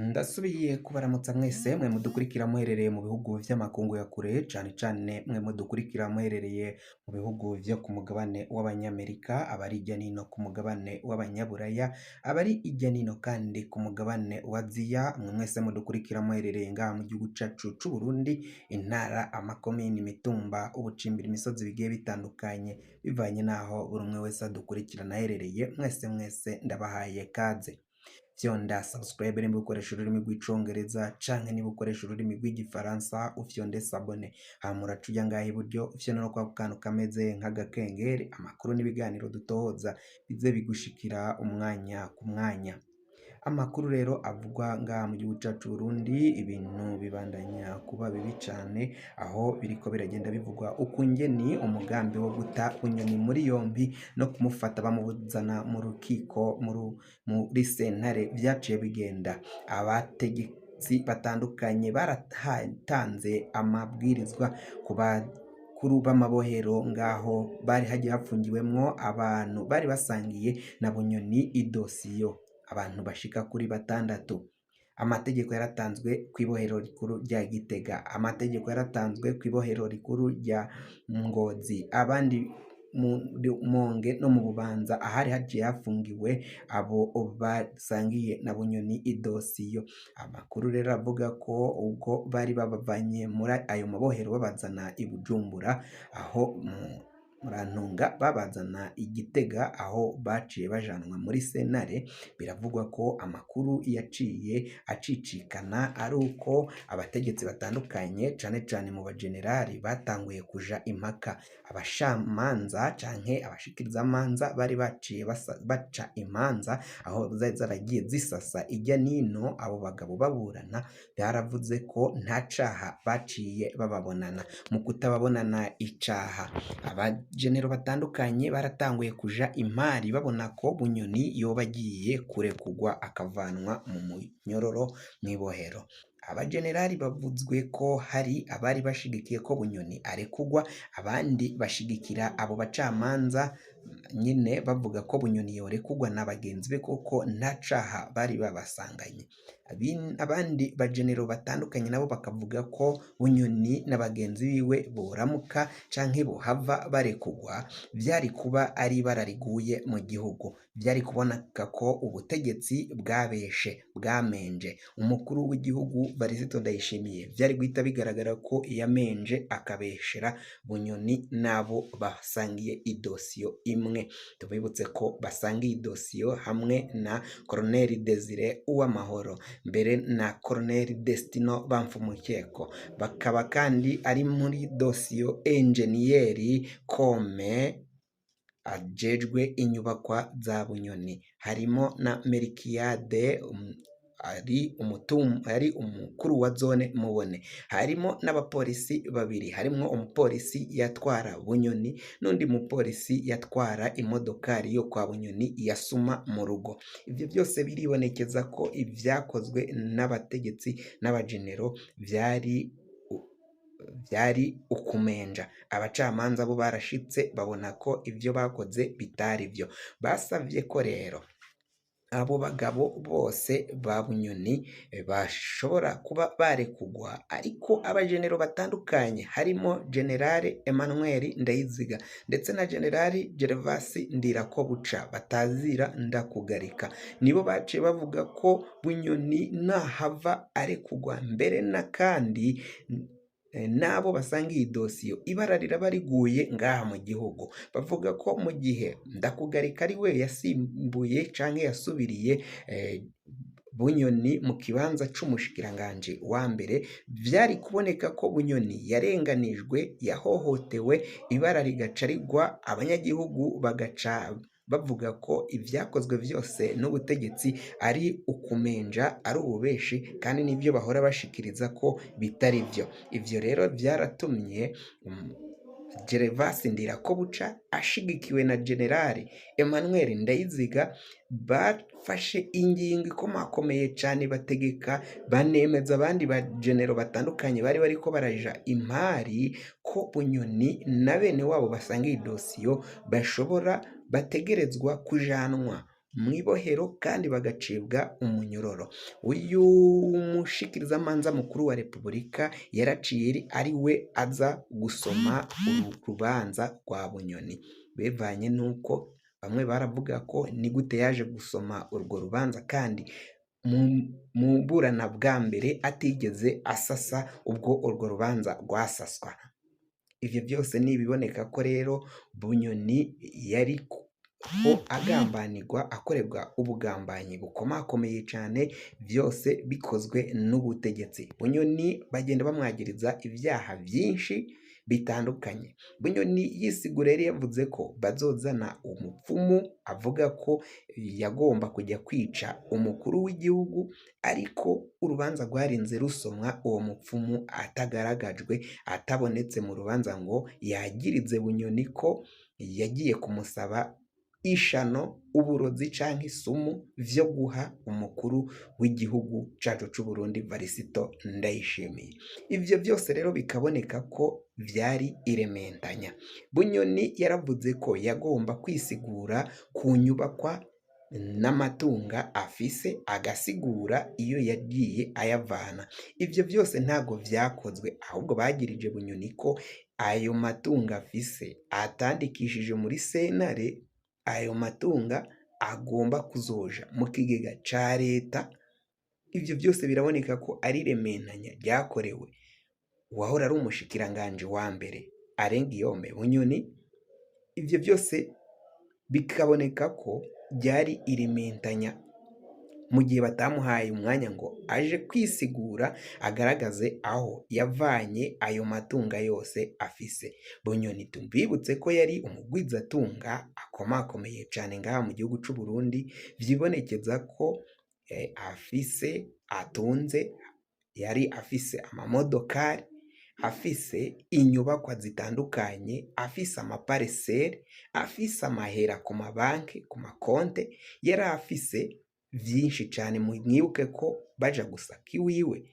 Ndasubiye kubaramutsa mwese mwe mudukurikira muherereye mu bihugu vy'amakungu ya kure, cane cane mwe mudukurikira muherereye mu bihugu vyo ku mugabane w'Abanyamerika, abari hirya n'ino ku mugabane w'Abanyaburaya, abari hirya n'ino kandi ku mugabane wa Aziya, mwe mwese mudukurikira muherereye ngaha mu gihugu cacu c'Uburundi, intara, amakomine, imitumba, ubucimbiri, imisozi bigiye bitandukanye, bivanye n'aho buri umwe wese adukurikirana aherereye, mwese mwese ndabahaye kaze. Fyonda subscribe nimba ukoresha ururimi rw'icongereza canke niba ukoresha ururimi rw'igifaransa ufyonde s'abonner, hama uraca uja ngaha iburyo ufyonde no kwako kantu kameze nk'agakengeri, amakuru n'ibiganiro dutohoza bize bigushikira umwanya ku mwanya. Amakuru rero avugwa ngaha mu gihugu cacu Burundi, ibintu bibandanya kuba bibi cane, aho biriko biragenda bivugwa ukungene umugambi wo guta Bunyoni muri yompi no kumufata bamuzana mu rukiko muri sentare vyaciye bigenda. Abategetsi batandukanye baratanze amabwirizwa ku bakuru b'amabohero ngaho bari hagiye hapfungiwemwo abantu bari basangiye na Bunyoni idosiyo, abantu bashika kuri batandatu. Amategeko yaratanzwe kw'ibohero rikuru rya Gitega, amategeko yaratanzwe kw'ibohero rikuru rya Ngozi, abandi mu Rumonge no mu Bubanza ahari haciye hafungiwe abo basangiye na Bunyoni idosiyo. Amakuru rero avuga ko ubwo bari babavanye muri ayo mabohero babazana i Bujumbura, aho Murantunga babazana i Gitega aho baciye bajanwa muri sentare, biravugwa ko amakuru yaciye acicikana ari uko abategetsi batandukanye cane cane mu bajenerali batanguye kuja impaka, abashamanza canke abashikirizamanza bari baciye baca imanza aho zari zaragiye zisasa irya nino abo bagabo baburana, baravuze ko nta caha baciye bababonana, mu kutababonana icaha abajenero batandukanye baratanguye kuja impari babona ko Bunyoni yoba agiye kurekurwa akavanwa mu munyororo mw'ibohero. Abajenerali bavuzwe ko hari abari bashigikiye ko Bunyoni arekurwa, abandi bashigikira abo bacamanza nyene bavuga ko Bunyoni yorekurwa na bagenzi be kuko nta caha bari babasanganye. Abandi bajenero batandukanye nabo bakavuga ko Bunyoni na bagenzi biwe boramuka canke bohava barekurwa, vyari kuba ari ibara riguye mu gihugu, vyari kuboneka ko ubutegetsi bwabeshe bwamenje. Umukuru w'igihugu Varisito Ndayishimiye vyari guhita bigaragara ko yamenje akabeshera Bunyoni n'abo basangiye idosiyo imwe. Tubibutse ko basangiye idosiyo hamwe na Colonel Desire Uwamahoro mbere na Colonel Destino Bamfumukeko, bakaba kandi ari muri dosiyo enjeniyeri Kome ajejwe inyubakwa za Bunyoni, harimo na Melkiyade ari ari umukuru wa zone Mubone, harimo n'abapolisi babiri, harimwo umupolisi yatwara Bunyoni n'undi mupolisi yatwara imodokari yo kwa Bunyoni yasuma mu rugo. Ivyo vyose biribonekeza ko ivyakozwe n'abategetsi n'abajenero vyari ukumenja. Abacamanza bo barashitse babona ko ivyo bakoze bitari vyo. Basavye ko rero abo bagabo bose ba Bunyoni bashobora kuba barekugwa, ariko abajenero batandukanye harimo General Emmanuel Ndayiziga ndetse na General Gervas Ndirakobuca batazira ndakugarika, nibo baciye bavuga ko Bunyoni nahava arekugwa mbere na kandi n'abo basangiye idosiyo ibara riraba riguye ngaha mu gihugu. Bavuga ko mu gihe Ndakugarika ari we yasimbuye canke yasubiriye Bunyoni mu kibanza c'umushikiranganji wa mbere, vyari kuboneka ko Bunyoni yarenganijwe, yahohotewe, ibara rigaca rigwa, abanyagihugu bagaca bavuga ko ivyakozwe vyose n'ubutegetsi ari ukumenja, ari ububeshi, kandi n'ivyo bahora bashikiriza ko bitari vyo. Ivyo rero vyaratumye Gervas Ndirakobuca ashigikiwe na General Emmanuel Ndayiziga bafashe ingingo ikomakomeye cane, bategeka banemeza abandi bajenero batandukanye bari bariko baraja impari ko Bunyoni na bene wabo basangiye idosiyo bashobora bategerezwa kujanwa mw'ibohero kandi bagacibwa umunyororo. Uyu mushikirizamanza mukuru wa Repubulika yaraciye ari we aza gusoma uru rubanza rwa Bunyoni, bivanye n'uko bamwe baravuga ko ni gute yaje gusoma urwo rubanza kandi mu burana bwa mbere atigeze asasa ubwo urwo rubanza rwasaswa. Ivyo byose ni ibiboneka ko rero Bunyoni yari ko agambanirwa akorerwa ubugambanyi bukomakomeye cyane, byose bikozwe n'ubutegetsi. Bunyoni bagenda bamwagiriza ibyaha byinshi bitandukanye. Bunyoni yisigura yari yavuze ko bazozana umupfumu avuga ko yagomba kujya kwica umukuru w'igihugu, ariko urubanza rwarinze rusomwa uwo mupfumu atagaragajwe, atabonetse mu rubanza ngo yagirize Bunyoni ko yagiye kumusaba ishano, uburozi canke isumu vyo guha umukuru w'igihugu cacu c'u Burundi Varisito Ndayishimiye. Ivyo byose rero bikaboneka ko vyari irementanya. Bunyoni yaravuze ko yagomba kwisigura ku nyubakwa n'amatunga afise, agasigura iyo yagiye ayavana. Ivyo byose ntago vyakozwe, ahubwo bagirije Bunyoni ko ayo matungo afise atandikishije muri sentare, ayo matunga agomba kuzoja mu kigega ca leta. Ivyo byose biraboneka ko ari irementanya ryakorewe uwahora ari umushikiranganji wa mbere Alain Guillaume Bunyoni. Ivyo byose bikaboneka ko ryari irementanya mu gihe batamuhaye umwanya ngo aje kwisigura agaragaze aho yavanye ayo matunga yose afise. Bunyoni tubibutse ko yari umugwizatunga akomakomeye cane ngaha mu gihugu c'u Burundi, vyibonekeza ko afise atunze, yari afise amamodokari, afise inyubakwa zitandukanye, afise amapariseri, afise amahera ku mabanki, ku makonte, yari afise vyinshi cane. Mwibuke ko baja gusaka iwiwe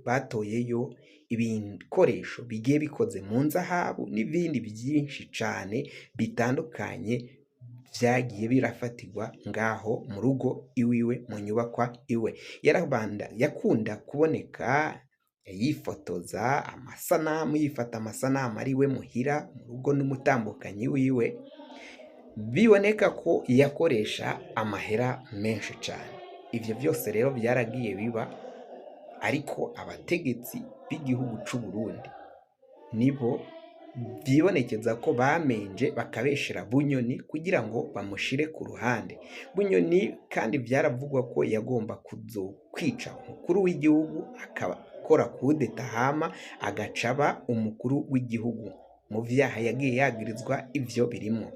batoyeyo ibikoresho bigiye bikoze mu nzahabu n'ibindi vyinshi cane bitandukanye vyagiye birafatirwa ngaho mu rugo iwiwe, mu nyubakwa iwe. Yarabanda yakunda kuboneka yifotoza amasanamu, yifata amasanamu ari we muhira mu rugo n'umutambukanyi wiwe, biboneka ko yakoresha amahera menshi cane. Ivyo byose rero byaragiye biba, ariko abategetsi b'igihugu c'u Burundi nibo vyibonekeza ko bamenje bakabeshera Bunyoni kugira ngo bamushire ku ruhande. Bunyoni kandi vyaravugwa ko yagomba kuzokwica umukuru w'igihugu, akakora kudeta hama agaca aba umukuru w'igihugu. Mu vyaha yagiye yagirizwa ivyo birimwo.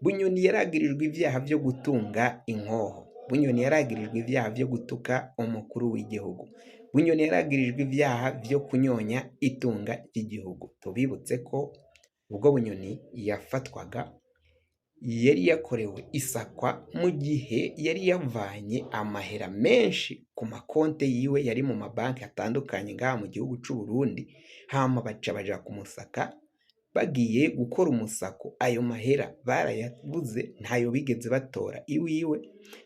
Bunyoni yaragirijwe ivyaha vyo gutunga inkoho. Bunyoni yaragirijwe ivyaha vyo gutuka umukuru w'igihugu. Bunyoni yaragirijwe ivyaha vyo kunyonya itunga ry'igihugu. Tubibutse ko ubwo Bunyoni yafatwaga yari yakorewe isakwa mu gihe yari yavanye amahera menshi ku makonte yiwe yari mu mabanki atandukanye ngaha mu gihugu c'u Burundi, hama baca baja kumusaka. Bagiye gukora umusako ayo mahera barayabuze, ntayo bigeze batora iwiwe.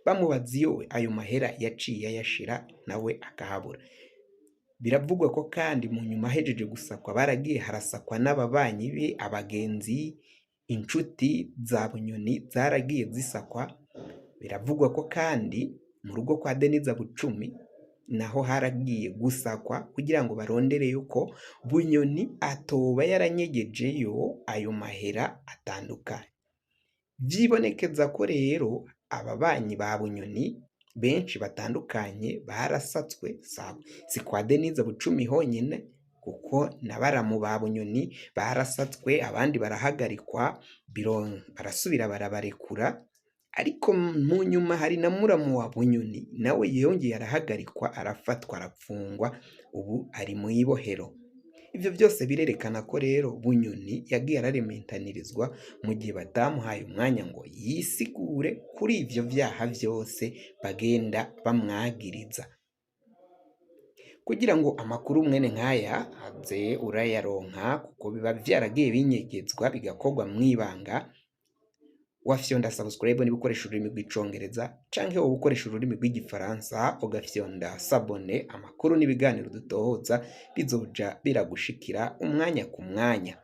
Bamubaza iyo ayo mahera yaciye ayashira, nawe akahabura. Biravugwa ko kandi mu nyuma ahejeje gusakwa baragiye harasakwa n'ababanyi be, abagenzi, inshuti za Bunyoni zaragiye zisakwa. Biravugwa ko kandi mu rugo kwa Deniza Bucumi naho haragiye gusakwa kugira ngo barondere yuko Bunyoni atoba yaranyegejeyo ayo mahera atandukanye. Vyibonekeza ko rero ababanyi ba Bunyoni benshi batandukanye barasatswe, si kwa Deniza Bucumi honyine, kuko na baramu ba Bunyoni barasatswe, abandi barahagarikwa, barasubira barabarekura. Ariko mu nyuma hari na muramu wa Bunyoni nawe yongeye arahagarikwa, arafatwa, arapfungwa, ubu ari mu ibohero. Ivyo byose birerekana ko rero Bunyoni yagiye ararementanirizwa mu gihe batamuhaye umwanya ngo yisigure kuri ivyo vyaha vyose bagenda bamwagiriza. Kugira ngo amakuru mwene nkaya aze urayaronka, kuko biba vyaragiye binyegezwa bigakorwa mw'ibanga, Wafyonda subscribe niba ukoresha ururimi rw'Icongereza, canke wowe ukoresha ururimi rw'Igifaransa ugafyonda s'abonner. Amakuru n'ibiganiro dutohoza bizoja biragushikira umwanya ku mwanya.